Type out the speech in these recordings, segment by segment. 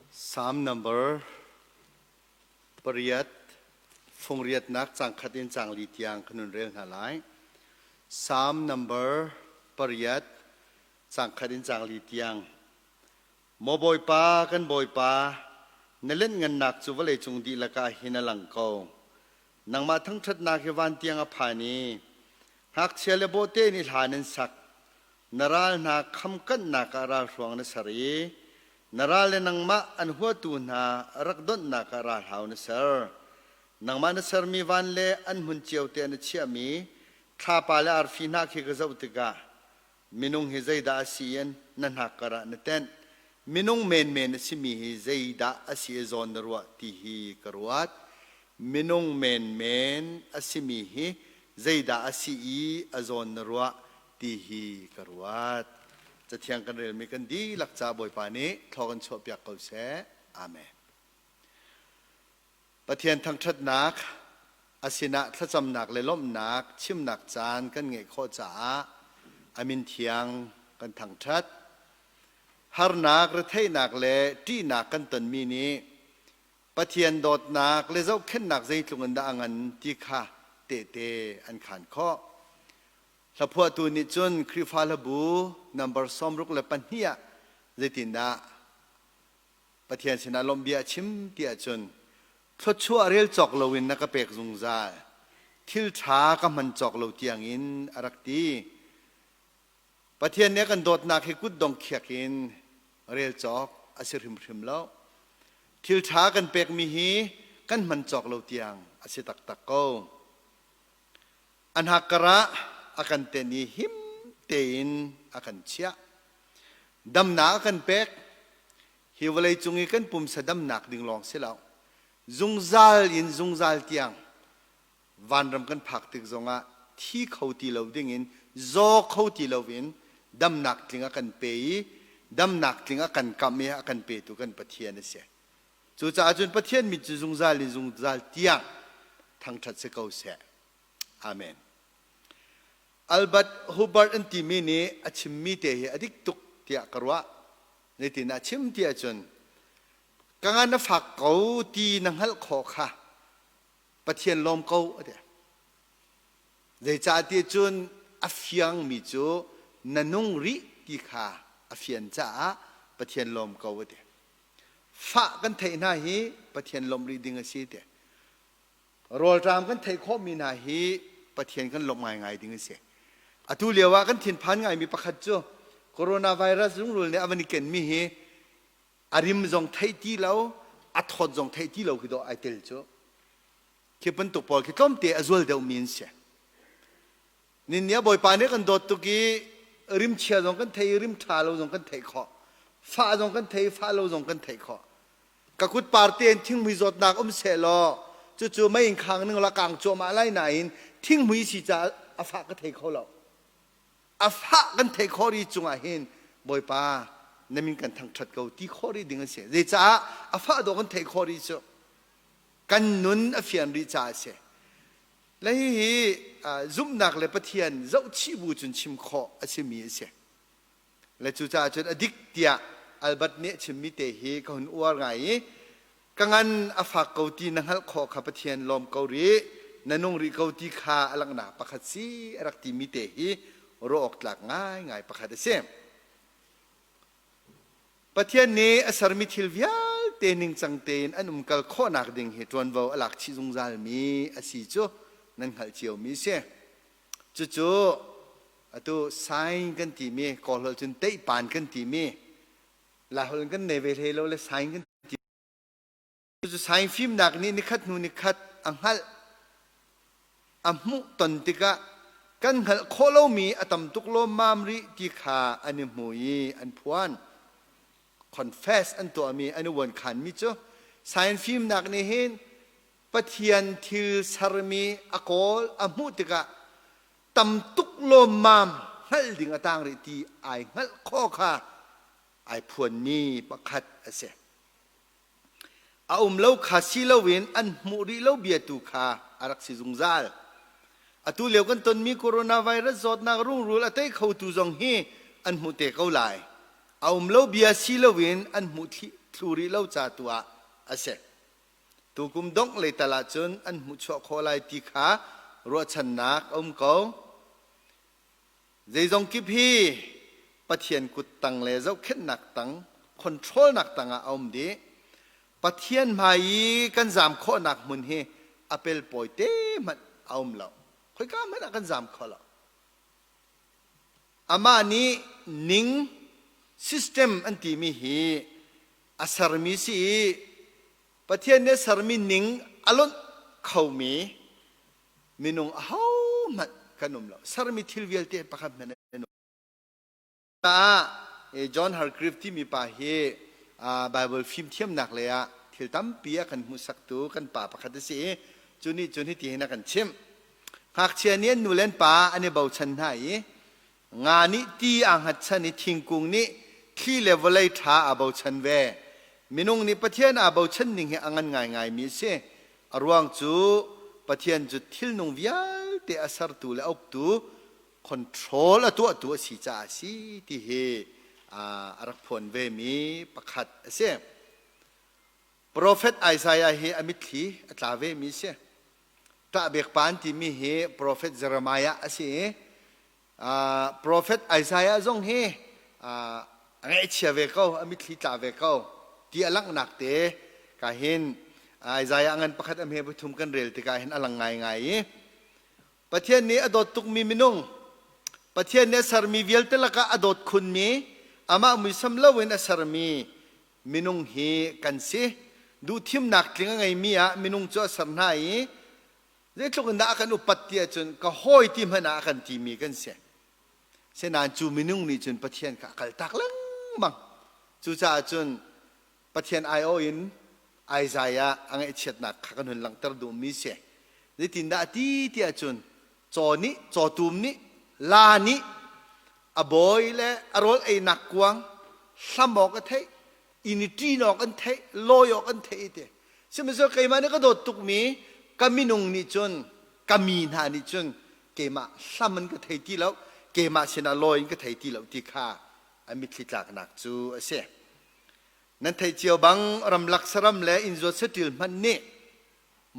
Psalm number pariat fungriatnak cang khat in cang li tiang kan hun rel hna lai. Psalm number pariat cang khat in cang li tiang. Maw Bawipa, kan Bawipa, na lianhngannak cu vawleicung dihlak ah hin a lang ko. Nangmah thangṭhatnak hi van tiang a phan i ngakchia le bawhte nih hla nan sak. Na ral hna khamkanhnak ah ralhruang na ser i na ral le nangmah an huatu hna rak donhnak ah ralhau na ser. Nangmah na sermi van le an hmun cio te na chiahmi thlapa le arfi hna khi ka zoh tikah Minung hi zeidah a si in na hnakkar ah na tenh? Minung menmen a simi hi zeidah a si i zawn na ruah ti hi ka ruat. Minung menmen a simi hi zeidah a si i a zawn na ruah ti hi ka ruat. Cathiang kan relmi kan dihlak ca Bawipa nih thlaw kan chuahpiak ko seh. Amen. Pathian thangṭhatnak, a sinah thlacamnak le lawmhnak chimnak caan kan ngeih khawh caah a min thiang kan thangṭhat. Harnak, retheihnak le ṭihnak kan tonmi nih Pathian dawtnak le zohkhenhnak zeitluk in dah a ngan ti kha tehte an khaan khawh. Hlaphuahtu nih cun Khrihfa hlabu nambar 62 ah zeitindah Pathian sinah lawmhbia a chim ti ahcun thluachuah rel cawk loin na ka pek zungzal. Thil ṭha ka hman cawk lo tiangin a rak ti. Pathian nih a kan dawtnak hi kutdong khiak in rel cawk a si hrimhrim lo. Thil ṭha kan pekmi hi kan hman cawk lo tiang a si taktak ko. A hnakkar ah a kan tenh i him tein a kan chiah. Damnak a kan pek. Hi vawleicung i kan pumsa damnak ding lawng si lo. Zungzal in zungzal tiang vanram kan phak tik zongah thi kho ti lo dingin zaw kho ti loin damnak tling a kan pe i damnak tling a kan kamh i a kan petu kan Pathian a si. Cucaah cun Pathian min cu zungzal in zungzal tiang thangṭhat si ko seh. Amen. Albert Hubbard an timi nih a chimmi te hi a dik tuk tiah ka ruah. Zeitin a chim ti ahcun ka ngan a fak ko ti na hngalh khawh kha Pathian lawm ko a ti. Zeicahtiah cun a fiangmi cu na nung rih ti kha a fian caah Pathian lawm ko a ti. Fah kan theih hna hi Pathian lawmh rih ding a si ti. Rawlṭam kan theih khawhmi hna hi Pathian kan lawmh ngaingai ding a si. Atu lio ah kan thinphan ngaimi pakhat cu coronavirus rungrul nih a van i kenmi hi a rim zong theih ti lo, a thawt zong theih ti lo khi dawh ai tel cu. Khi bantuk pawl khi tlawmte a zual deuhmi an si. Ninni ah Bawipa nih kan dawt tuk i rimchia zong kan thei i rimṭha lo zong kan theih khawh. Fah zong kan thei i fah lo zong kan theih khawh. Ka kut par tein thinghmui zawtnak um seh law cucu mei in khang ning la kang cuahmah lai nain thinghmui si caah a fah ka thei kho lo. A fah kan theih khawh ri cungah hin Bawipa na min kan thangṭhat ko ti khawh rih ding a si. Zecaah a fah dawh kan theih khawh rih cu kan nun a fian rih caah a si. Le hihi zumhnak le Pathian zohchih bu cun chim khawh a simi a si. Le cucaah cun a dik tiah Albert nih a chimmi te hi ka hun uar ngai i ka ngan a fak ko ti na hngalh khawh kha Pathian lawm ko rih na nung rih ko ti kha a langhnak pakhat si a rak timi te hi ruah awk tlak ngaingai pakhat a si. Pathian nih a sermi thil vialte ningcang tein an umkal khawhnak ding hi ṭuanvo a lak chih zungzalmi a si cu nan hngalh ciomi a si. Cucu atu sign kan timi Kawlholh cun teihpan kan timi Laiholh in kan nei ve hlei lo le sign kan ti. Cucu sign fimnak nih nikhat hnu nikhat a hngalh a hmuh ton tikah kan hngalh khawh lomi a tam tuk lawmmam rih ti kha an i hmu i an phuan. Confess an tuahmi an i uankhanmi cu science fimnak nih hin Pathian thil sermi a kawl a hmuh tikah tam tuk lawmmam hngalh ding a tang rih ti ai hngalh khawh kha ai phuanmi pakhat a si. A um lo kha si loin an hmuh rih lo bia tu kha a rak si zungzal. Atu lio kan tonmi coronavirus zawtnak rungrul a tei khotu zong hi an hmuh te ko lai. A um lo bia si loin an hmuh thli. thlu rih lo ca tu ah a si. Tukum dongh lei tal ahcun an hmuhchuah khawh lai ti kha ruahchannak a um ko. Zeizong kip hi Pathian kut tang le zohkhenhnak tang, controlnak tangah a um dih. Pathian hmai i kan zaam khawhnak hmun hi a pelpawi te hmanh a um lo. Khoika hmanh ah kan zaam kho lo. Amah nih ning system an timi hi a sermi si i Pathian nih a sermi ning a lonh khomi minung ahohmanh kan um lo. Sermi thil vialte pakhat hmanh an um. Caah John Hargreave timi pa hi Bible fimthiamnak lei ah thil tampi a kan hmuhsaktu kan pa pakhat a si i cu nih cun hiti hin a kan chimh. Ngakchia nih an nu le an pa an i bochan hna i nga nih ti aa hngatchan i thingkung nih thli le vawlei ṭha aa bochan ve. Minung nih Pathian aa bochan ning hi a ngan ngaingaimi a si. A ruang cu Pathian cu thilnung vialte a sertu le a uktu control a tuahtu a si caah a si ti hi a rak phuan vemi pakhat a si. Profet Isaiah hi a mitthli a tla vemi a si. Ṭahbek pa an timi hi Profet Jeremiah a si i Profet Isaiah zong hi a ngaihchia ve ko, a mitthli tla ve ko ti a langhnak te ka hin Isaiah ngan pakhat a hme pathum kan rel tikah hin a lang ngaingai i Pathian nih a dawt tukmi minung, Pathian nih a sermi vialte lakah a dawt khunmi, amah muisam loin a sermi minung hi kan si. Duhthimnak tling a ngeimi ah minung cu a ser hna i zeitluk in dah a kan upat ti ahcun ka hawi ti hmanh ah a kan timi kan si. Sinain cu minung nih cun Pathian kha a kaltak lengmang. Cucaah cun Pathian aiawh in Isaiah a ngaihchiatnak kha kan hun langhter duhmi si. Zeitindah a ti ti ahcun caw nih cawtum nih la nih a bawi le a rawl einak kuang hlam awk a theih, inn i ṭin awk an theih, lawi awk an theih ti. Sihmanhsehlaw keimah nih ka dawt tukmi ka minung nih cun ka mi hna nih cun keimah hlam an ka thei ti lo, keimah sinah lawi in ka thei ti lo ti kha a mitthli tlaknak cu a si. Nan theih cio bang ramlak saram le innzuat saṭil hmanh nih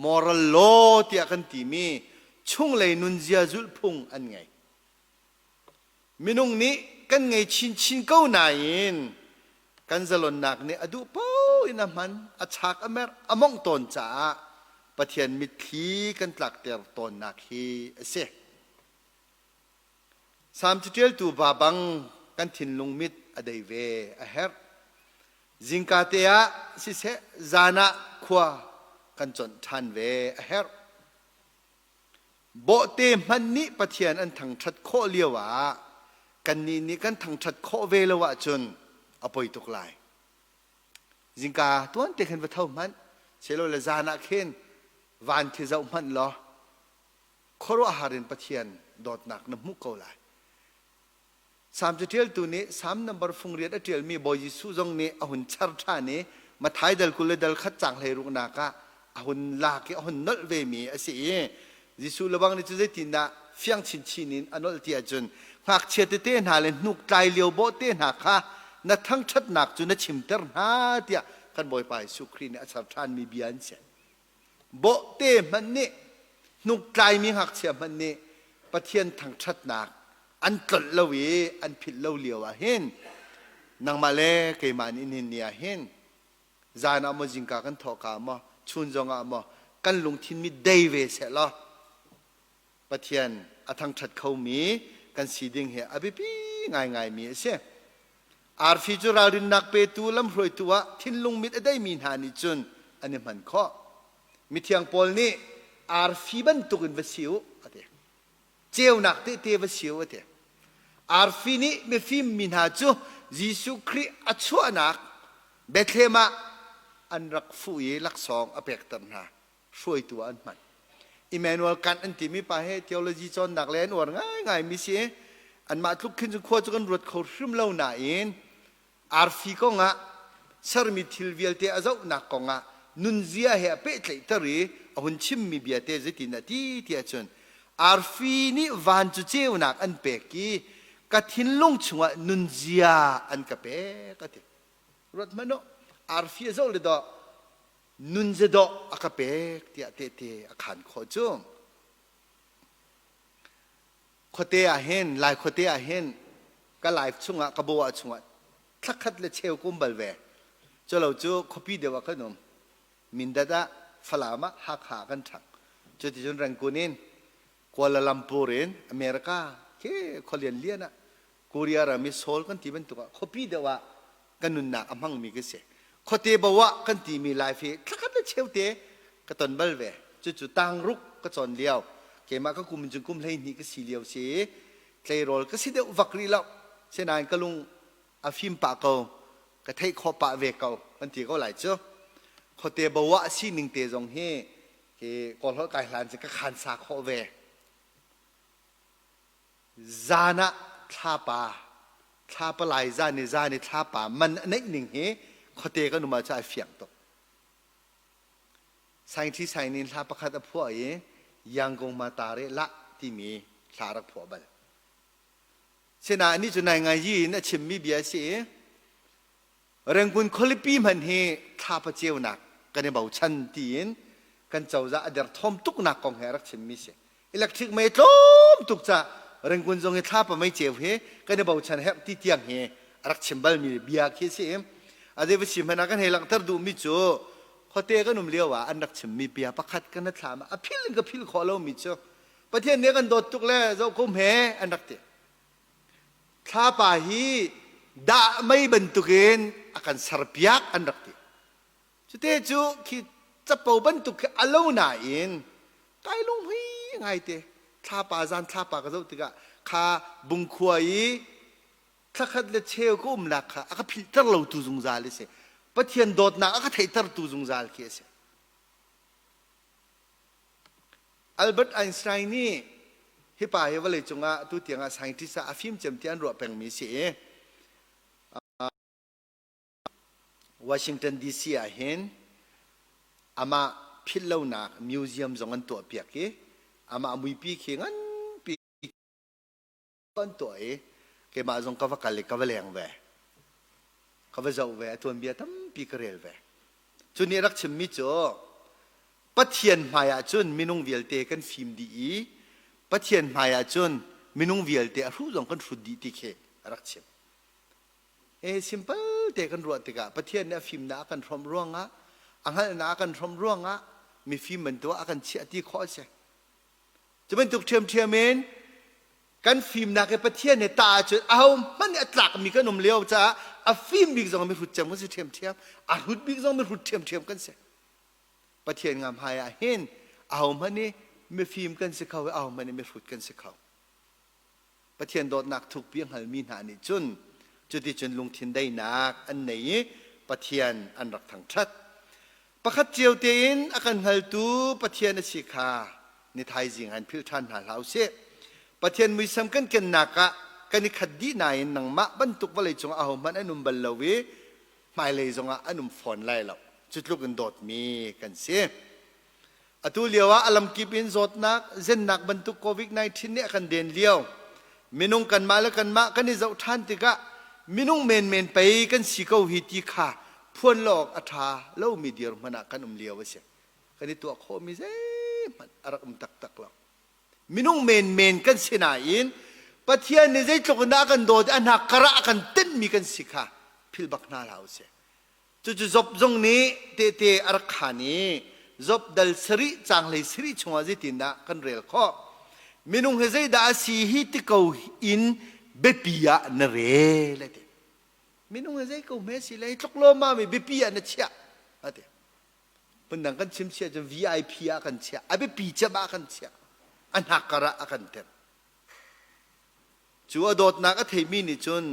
moral law tiah kan timi chunglei nunzia zulhphung an ngei. Minung nih kan ngei chinchin ko nain kan zalonnak nih a duh paoh in a hman, a chak a merh, a mongh tawn caah Pathian mitthli kan tlakter tawnnak hi a si. Salm caṭialtu va bang kan thinlung mit a dei ve a herh. Zingka te ah siseh zan ah khua kan conh ṭhan ve a herh. Bawhte hmanh nih Pathian an thangṭhat khawh lio ah kannih nih kan thangṭhat khawh ve lo ahcun a poi tuk lai. Zingka tuan te khin va tho hmanh, silole zan ah khin van khi zoh hmanh law khuaruahhar in Pathian dawtnak na hmuh ko lai. Salm caṭialtu nih Salm number fungriat a ṭialmi Bawi Jesuh zong nih a hun char ṭhan i Matthai dal 20 le dal khat caang hleiruknak ah a hun lak i a hun nolh vemi a si i Jesuh lebang nih cu zeitindah fiang chinchin in a nolh ti ahcun ngakchia tete hna le hnuk tlai lio bawhte hna kha na thangṭhatnak cu na chimter hna tiah kan Bawipa Jesuh Khrih nih a char ṭhanmi bia an si. Bawhte hmanh nih hnuktlaimi ngakchia hmanh nih Pathian thangṭhatnak an tlolh lo i an philh lo lio ah hin nangmah le keimah nih nihin ni ah hin zan ah maw zingka kan thawhka ah maw chun zong ah maw kan lungthin mi dei ve seh law Pathian a thangṭhat khomi kan si ding hi a biapi ngaingaimi a si. Arfi cu ralrinnak petu lamhruaitu ah thinlung mit a deimi hna nih cun an i hman khawh. Mithiang Paul nih arfi bantukin va si u a ti. Ceunak tehte va si u a ti. Arfi nih mifim mi hna cu Jesuh Khrih a chuahnak Bethlehem ah an rak fuh i laksawng a pekter hna. Hruaitu ah an hman. Immanuel Kant an timi pa hi theology cawnnak le an uar ngaingai mi si. Anmah tluk khin cun khua cu kan ruat kho hrim lo nain arfi kongah sermi thil vialte a zohnak kongah nunzia he a pehtlaihter i a hun chimmi bia te zeitin a ti ti ahcun arfi nih van cu ceunak an pek i ka thinlung chungah nunzia an ka pek a ti. Ruat hmanh u. Arfi a zoh le dawh nunze dawh a ka pek tiah tehte a khan khawh cu. Khuate ah hin Lai khuate ah hin ka life chungah ka bo ah chungah thlakhat le cheu kum bal ve. Culo cu khuapi deuh ah kan um. Mindat ah Falam ah Hakha ah kan ṭhang. Cuticun Rangoon in Kuala Lumpur in America khi khualian lian ah Korea ram i Seoul kan ti bantuk ah khuapi deuh ah kan nunnak a hmangmi ka si. Khuate bo ah kan timi life hi thlakhat le cheu te ka ton bal ve. Cucu tangruk ka cawn lio. Keimah ka kum in cun kum 12 ka si lio si. Tleirawl ka si deuh vak rih lo. Sinain ka lung a fim pah ko. Ka theih khawh pah ve ko kan ti ko lai cu. Khuate bo ah sining te zong hi hi kawlholh kai hlan cu ka khansa khawh ve. Zan ah thlapa thlapa lai zan i zan i thlapa man a neih ning hi khuate kan um ahcun ai fiang tuk. Saingṭhi saingnin hla pakhat a phuah i Yangon ma tare lah timi hla rak phuah bal. Sinain nih cu nai ngai yi in a chimmi bia a si i Rangoon khualipi hmanh hi thlapa ceunak kan i bochan tiin kan cozah a derthawm tuknak kong he a rak chimmi si. Electric mei tlawm tuk ca Rangoon zong hi thlapa mei ceu hi kan i bochan herh ti tiang hi a rak chim balmi bia khi a si. A zei va si hmanh ah kan hei langhter duhmi cu khuate kan um lio ah an rak chimmi bia pakhat kan thlam ah a phil in ka phil khawh lomi cu Pathian nih kan dawt tuk le zoh ko hme an rak ti. Thlapa hi dah mei bantukin a kan serpiak an rak ti. Cute cu khi capo bantuk khi a lo nain kai lunghui ngaite thlapa zan thlapa ka zoh tikah kha bungkhua i thlakhat le cheu ka umnak kha a ka philhter lo tu zungzal a si. Pathian dawtnak a ka theihter tu zungzal khi a si. Albert Einstein nih hi pa hi vawleicung ah tu tiang ah scientist ah a fim cem ti an ruah pengmi si i Washington DC ah hin amah philhlonak museum zong an tuah piak i amah muipi khi nganpi an tuah i keimah zong ka va kal i ka va leng ve ka va zoh ve a tuanbia tampi ka rel ve cu nih rak chimmi cu Pathian hmai ah cun minung vialte kan fim dih i Pathian hmai ah cun minung vialte a hruh zong kan hrut dih ti khi a rak chim e simple te kan ruah tikah Pathian nih a fimnak a kan hrawmh ruangah a hngalhnak a kan hrawmh ruangah mifim bantuk a kan chiah ti khawh a si Cu bantuk ṭhiamṭhiam in kan fimnak hi Pathian he tah ahcun ahohmanh nih a tlakmi kan um lio caah a fim bik zong mihrut cem kan si ṭhiamṭhiam, a hrut bik zong mihrut ṭhiamṭhiam kan si. Pathian nga hmai ah hin ahohmanh nih mifim kan si kho i ahohmanh nih mihrut kan si kho. Pathian dawtnak thukpi a hngalmi hna nih cun cuticun lungthin daihnak an nei i Pathian an rak thangṭhat. Pakhat cio tein a kan hngaltu Pathian a si kha ni thaizing han philh ṭhan hna hlah usih. Pathian muisam kan kennak ah kan i khat dih nain nangmah bantuk vawleicung ah ahohmanh an um bal lo i hmailei zongah an um fawn lai lo. Cu tluk in dawtmi kan si. Atu lio ah a lamkip in zawtnak, zennak bantuk COVID-19 nih a kan den lio. Minung kanmah le kanmah kan i zoh ṭhan tikah minung menmen pei kan si ko hi ti kha phuan lo awk a ṭha lomi dirhmun ah kan um lio a si. Kan i tuah khawhmi zeihmanh a rak um taktak lo. Minung menmen kan si nain Pathian nih zeitluk in dah a kan dawt i a hnak karah a kan tenhmi kan si kha philh bak hna hlah usih. Cucu Job zong nih tehte a rak khaan i Job dal sarih caang hlei sarih chungah zeitindah kan rel khawh? Minung hi zeidah a si hi ti ko in biapi ah na rel a ti. Minung hi zei ko hme si le hi tluk lawmmam i biapi ah na chiah a ti. Phundang kan chim chiah cun VIP ah kan chiah, a biapi cem ah kan chiah, a hnakkar ah a kan tem. Cu a dawtnak a theimi nih cun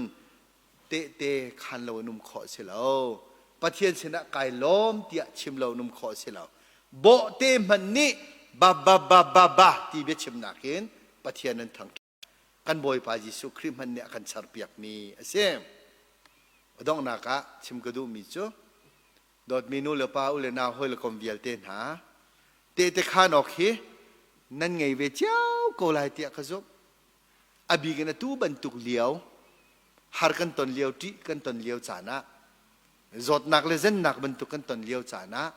tehte khaan lo in um khawh a si lo. Pathian sinah kai lawm tiah chim lo in um khawh a si lo. Bawhte hmanh nih ba ba ba ba ba ti biachimnak in Pathian an thangṭhat. Kan Bawipa Jesuh Khrih hmanh nih a kan serpiakmi a si. A donghnak ah chim ka duhmi cu dawtmi nu le pa u le nau hawi le kom vialte hna tehte khaan awk hi nan ngei ve cio ko lai tiah ka zumh. A bik in atu bantuk lio har kan ton lio ṭih kan ton lio caan ah. Zawtnak le zennak bantuk kan ton lio caan ah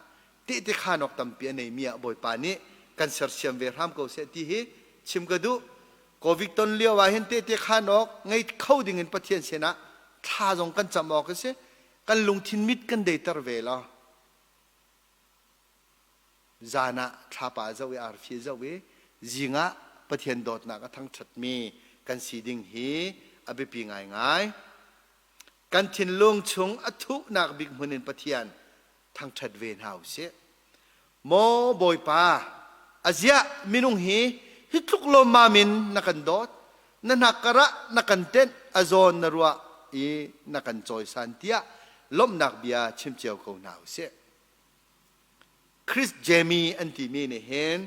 tehte khaan awk tampi a neimi ah Bawipa nih kan sersiam ve hram ko seh ti hi chim ka duh. Covid ton lio ah hin tehte khaan awk ngei kho ding in Pathian sinah thla zong kan cam awk a si. Kan lungthin mit kan deiter ve lo. Zan ah thlapa a zoh i arfi a zoh i zing ah Pathian dawtnak a thangṭhatmi kan si ding hi a biapi ngaingai. Kan thinlung chung a thuhnak bik hmun in Pathian thangṭhat ve hna u sih. Maw Bawipa, aziah minung hi hi tluk lawmmam in na kan dawt, na hnakkar ah na kan tenh, a zawn na ruah i na kan cawisan tiah lawmhnak bia chim cio ko hna u sih. Chris Jamie an timi nih hin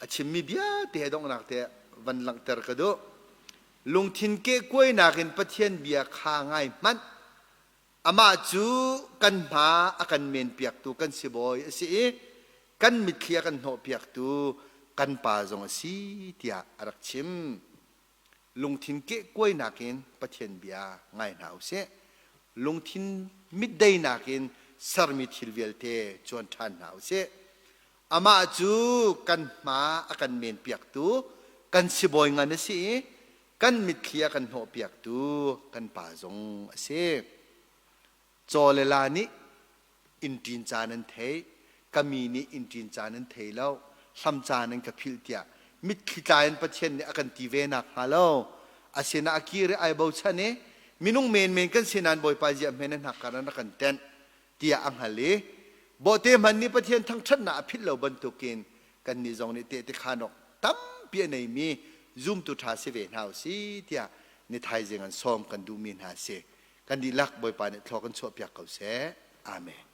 a chimmi vialte a donghnak te van langhter ka duh. Lungthin kehkuainak in Pathian bia kha ngai hmanh. Amah cu kan hma a kan menpiaktu kan sibawi a si i kan mitthli a kan hnawhpiaktu kan pa zong a si tiah a rak chim. Lungthin kehkuainak in Pathian bia ngai hna u sih. Lungthin mitdeinak in sermi thil vialte cuan ṭhan hna u sih. Amah cu kan hma a kan menpiaktu kan sibawi ngan a si i kan mitthli a kan hnawhpiaktu kan pa zong a si. Caw le la nih inn ṭin caan an thei, ka mi nih inn ṭin caan an thei lo, hlam caan an ka philh tiah mitthli tla in Pathian nih a kan ti ve nak hnga lo. A sinah a kir i ai bochan i minung menmen kan si nain Bawipa ziah hme na hnakkar ah na kan tenh tiah a hngal i bawhte hmanh nih Pathian thangṭhatnak a philh lo bantukin kannih zong nih tehte khaan awk tampi a neimi zumtu ṭha si ve hna u si tiah ni thaizing an sawm kan duhmi hna a si. Kan dihlak Bawipa nih thlua kan chuahpiak ko seh. Amen.